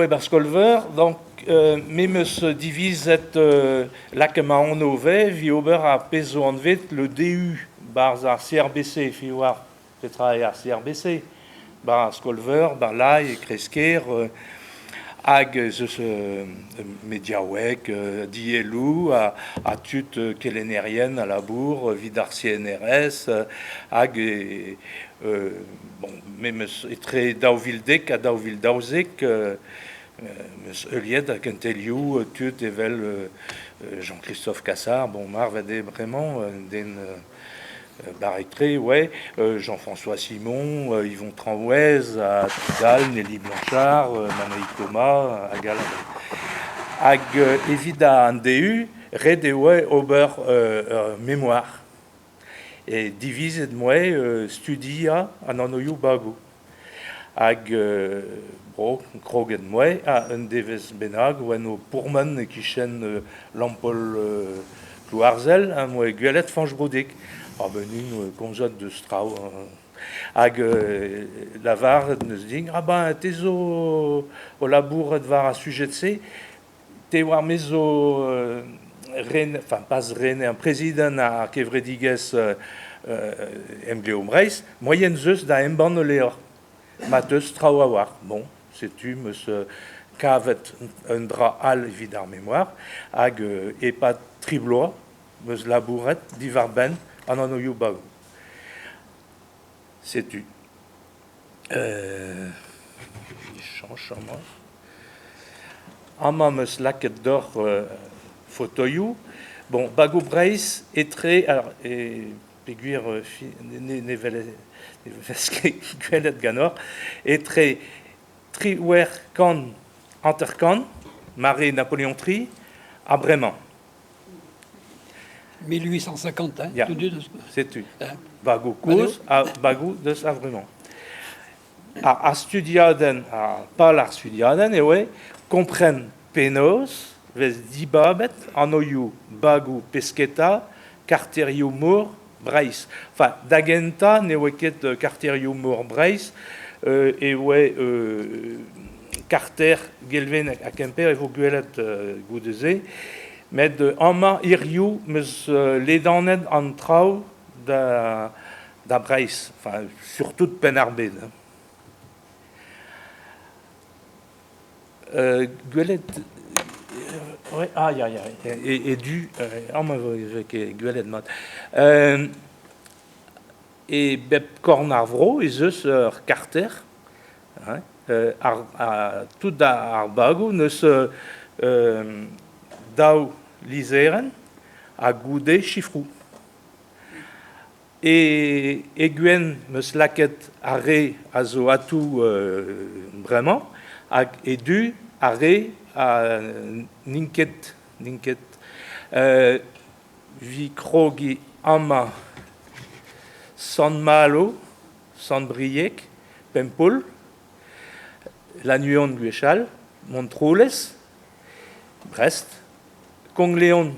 Bar skol-veur, donc me 'meus divizet lakaat ma anv 'vez evit ober ar pezh zo anvet le DU 'barzh ar CRBC, fi oar petra eo ar CRBC, 'ba ar skol-veur, 'ba Lai, e kreiz-kêr, hag ez eus mediaoueg, dielloù ha tud kelennerien a labour evit ar CNRS hag Bon, me 'meus etre 2010 ha 2012 'meus heuliet ar kentelioù tud evel Jean-Christophe Cassard, bon marvet eo bremañ, un den barrek-tre, ouais, Jean-François Simon, Yvon Tranhouez, ha tud all, Nelly Blanchard, Manaïg Thomas, hag all. Hag evit an DU, ret e oa ober ur mémoire. E divizet 'm boa studiañ an anvioù bagoù. Hag bro, kroget 'm boa ha un devezh bennak 'oan o pourmen e-kichen Lampol Plouarzel am boa gwelet Fañch Broudig. Ha ben int komzet deus traoù. Hag lavaret 'neus din, ah ben te zo o labourat war ar sujed-se, Te oar me zo ren, enfin pas rener, prezidant ar kevredigezh Emglev Breizh, moaien 'z eus da embann ul levr. Ma 'teus traoù a-walc'h. Bon, setu 'm eus kavet un dra all evit ar memoar hag e-pad tri bloaz 'm eus labouret diwar-benn an anvioù bagoù. Setu. Chañch amañ. Amañ 'm eus lakaet deoc'h fotoioù. Bon, bagoù Breizh etre alors e peogwir ne vez ket gwelet ganeoc'h etre 1850 mare Napoleon III ha bremañ. 1850, hein, Ya. Setu. Bagoù kozh ha bagoù deus a-vremañ. Ar studiadenn, ar pal ar studiadenn eo eo kompren penaos 'vez dibabet anvioù bagoù pesketa karterioù mor Breizh. Enfin, da gentañ ne oa ket karterioù mor Breizh, e oa karter Gelveneg ha Kemper e vo gwelet goude-se. Met amañ hiziv 'm eus ledanet an traoù da da Breizh, enfin surtout Penn-ar-Bed. Gwelet ah ya ya e du amañ e vez ket gwelet mat. E bep korn ar vro ez eus ur karter hein, ar tout ar bagoù n'eus daou lizherenn ha goude sifroù. E e gwenn 'm eus lakaet ar re a zo atav bremañ hag e du ar re a n'int ket n'int ket. 'Vit krogiñ amañ Sant-Malo, Sant-Brieg, Pempoull, Lannuon gwechall, Montroulez, Brest, Konk-Leon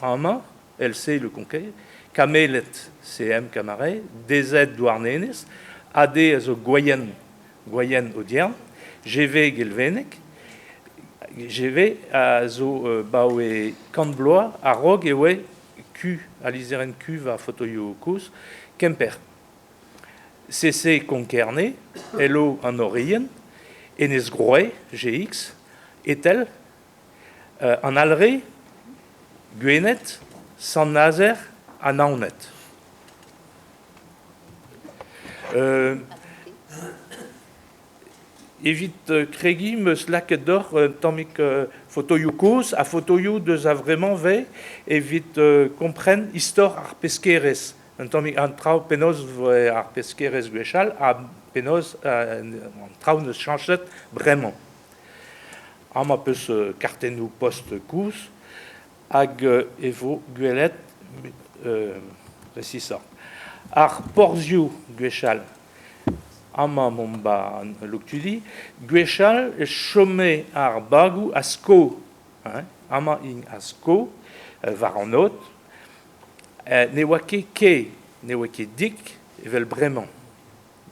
amañ, LC Le Conquet, Kameled CM Camaret, DZ Douarnenez, AD a zo Gwaien, Gwaien Audierne, GV Gelveneg, GV a zo 'baoe kant bloaz a-raok e oe Q, al lizherenn Q war fotoioù kozh, Kemper. CC Konkerne, LO an Oriant, Enez Groe, GX, Etel, An Alre, Gwened, Sant-Nazer ha Naoned. Evit kregiñ 'm eus lakaet deoc'h un tammig fotoioù kozh ha fotoioù deus a-vremañ 'vez evit kompren istor ar peskerezh. Un tammig an traoù penaos 'voe ar peskerezh gwechall ha penaos an traoù 'neus chañchet bremañ. Amañ 'peus kartennoù post kozh hag e vo gwelet resisoc'h. Ar porzhioù gwechall, amañ 'momp 'ba an Loktudi, gwechall e chome ar bagoù a-sko, hein, amañ int a-sko war an aod. Ne oa ket kae, ne oa ket dik evel bremañ.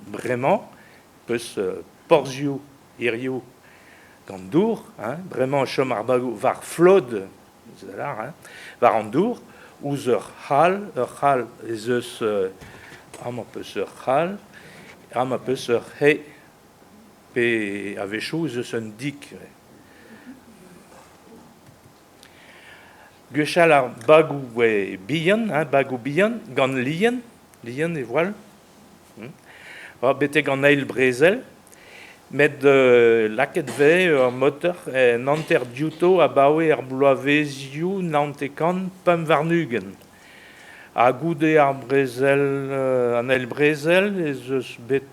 Bremañ 'peus porzhioù hiziv. gant dour, hein, bremañ e chom ar bagoù war flod, hein, war an dour, ouzh ur c'hal, ur c'hal ez eus amañ peus ur c'hal, amañ peus ur c'he, pe a-wechoù ez eus un dik. Gwechall ar bagoù oa bihan, hein, bagoù bihan, gant lien, lien e voal, betek an eil brezel, met lakaet 'vez ur motor en hanter diouto abaoe ar bloavezhioù 1925. Ha goude ar brezel, an eil brezel ez eus bet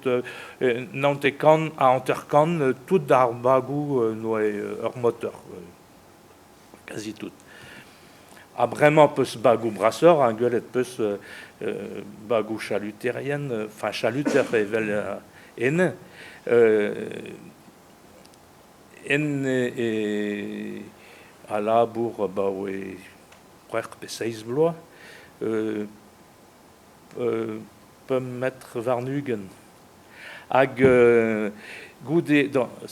950 tout ar bagoù 'noa ur motor. Kazi tout. Ha bremañ 'peus bagoù brasoc'h, ha gwelet 'peus bagoù chaluterien, enfin chaluter evel enne. Enne e a labour abaoe c'hwec'h pe seizh vloaz, pemp metr warn-ugent. Hag goude,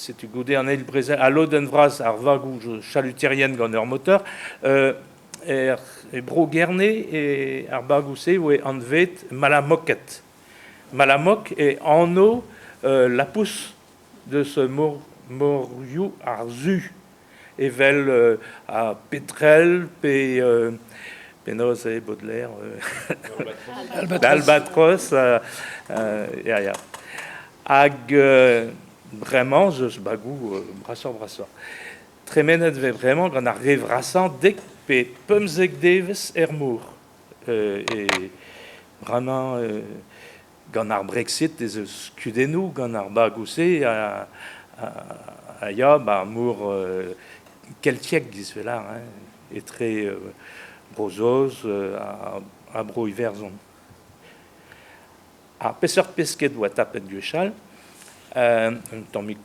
setu goude an eil brezel, al lodenn vras ar vagoù chaluterien gant ur motor, er, e Bro-Gerne e ar bagoù-se e voe anvet Malamoked. Malamok eo anv lapous deus morioù ar Su, evel ar petrel pe penaos eo Baudelaire Albatros ya ya hag bremañ ez eus bagoù brasoc'h-brasañ. Tremenet e vez bremañ gant ar re vrasañ dek pe 15 devezh er mor. E bremañ Gant ar Brexit ez eus kudennoù gant ar bagoù-se a ya 'ba ar mor keltiek giz 'vel hein, etre Bro-Saoz ha Bro-Iwerzhon. Ha peseurt pesked 'oa tapet gwechall? Un tammig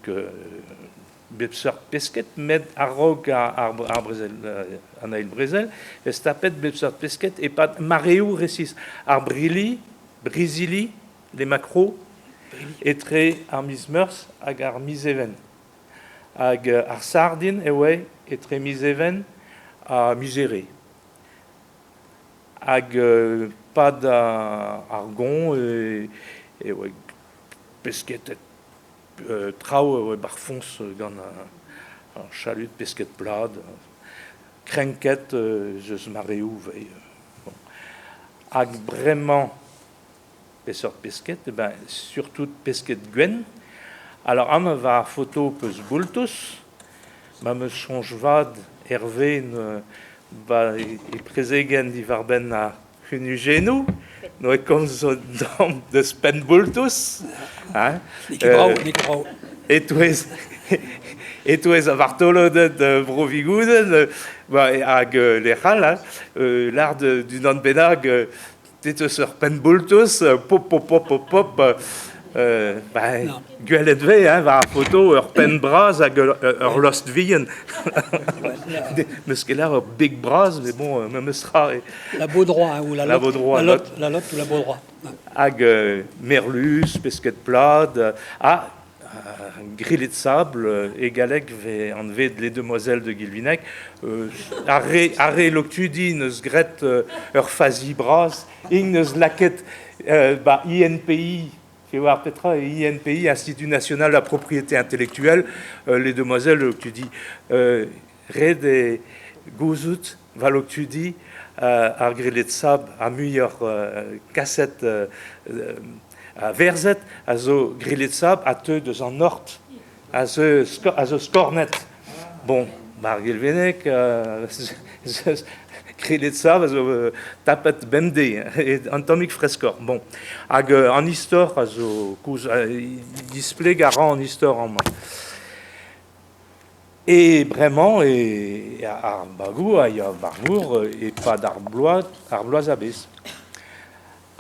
bep seurt pesked, met a-raok ar brezel, an eil brezel, vez tapet bep seurt pesked e-pad mareoù resis. Ar brilli, brizilli, les maquereaux, etre ar miz Meurzh hag ar miz Even. Hag ar sardin e oa etre miz Even ha miz Here. Hag pad ar goñv e oa pesketet traoù a oa 'bar foñs gant ar chalut pesked plat, krenket ez eus mareoù 'vez. Bon. Hag bremañ peseurt pesked? Eh ben surtout pesked gwenn. Alors amañ war ar foto 'peus Boultouz, ma 'm eus soñj vat Hervé ba e prezegenn diwar-benn ar C'hunujennoù, n'oa komz tamm deus Penn-Boultouz. Hein? N'eo ket brav, n'eo ket brav. E-touez, e-touez ar vartoloded Bro-Vigoudenn ba, hag lec'h all, hein, lard d'unan bennak te 'teus ur penn-boultouz, pop, pop, pop, pop, pop, ben, gwelet 'vez hein, war ar foto ur penn bras hag ur lost vihan. N'eus ket lâr ur beg bras, mais bon, memes tra. La baudroie ou la lotte, la lotte, la lotte ou la baudroie. Hag merluz, pesked plat, ha grilhed sabl, e galleg 'vez anvet les demoiselles de Guilvinec. Ar re, ar re Loktudi 'neus graet ur fazi bras, int 'neus lakaet ba INPI Fais voir petra eo INPI, Institut National de la Propriété Intellectuelle, les demoiselles de Loctudi. Ret eo gouzout war Loctudi ar grilhed sabl ha muioc'h kaset a verzet a zo grilhed sabl a teu deus an nord, a zo skornet. Bon, mar Gelveneg, grilhed sabl a zo tapet bemdez, un tammig freskoc'h. Bon, hag an istor a zo koulz, displeg a ra an istor amañ. E bremañ e ar bagoù a ya war vor e-pad ar bloaz, ar bloaz a-bezh.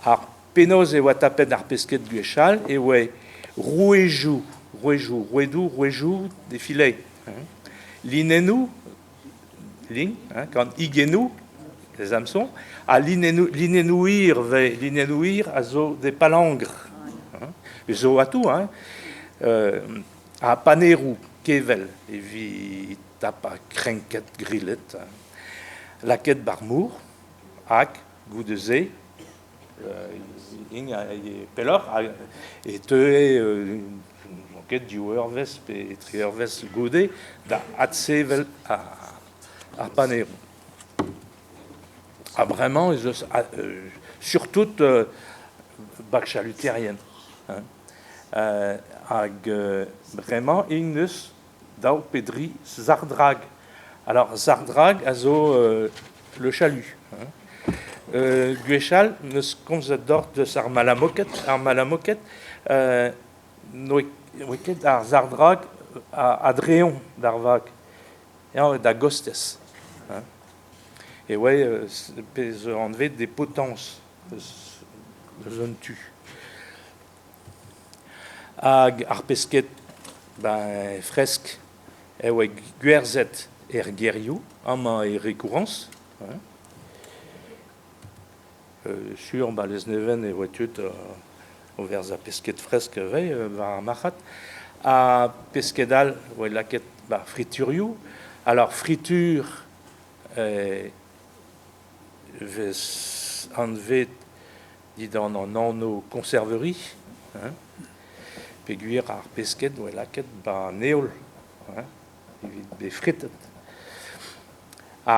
Ar penaos e oa tapet ar pesked gwechall e oa rouejoù, rouejoù, rouedoù, rouejoù des filets. Hein. Linennoù, lin, hein, gant higennoù, les hameçons, ha linennoù, linennoù hir, linennoù hir a zo des palangres. Hein. Zo atou, hein. Ha paneroù. kevel evit tapañ krenked grilhed, lakaet 'bar mor hag goude-se int a ye pelloc'h hag e teue n'on ket div eurvezh pe tri eurvezh goude da adsevel ar paneroù. Ha bremañ ez eus surtout bag-chaluterien hein. Hag bremañ int eus daou pe dri zardrag. Alors zardrag a zo le chalut. Hein. Gwechall n'eus komzet deoc'h deus ar malamoked. Ar malamoked n'oa ket ar zardrag a-dreñv d'ar vag, eñ da gostez. Hein. E oa pezh anvet des potences eus un tu. Hag ar pesked ben fresk e oa gwerzhet er gerioù, amañ e Rekourañs. Hein. Sur ba Lesneven e oa tud o verzañ pesked fresk ivez war ar marc'had. Ha pesked all oa lakaet 'ba friturioù. Alors fritur vez anvet dindan an anv conserverie, hein, peogwir ar pesked oa lakaet 'ba an heol, hein, evit bet fritet. Ha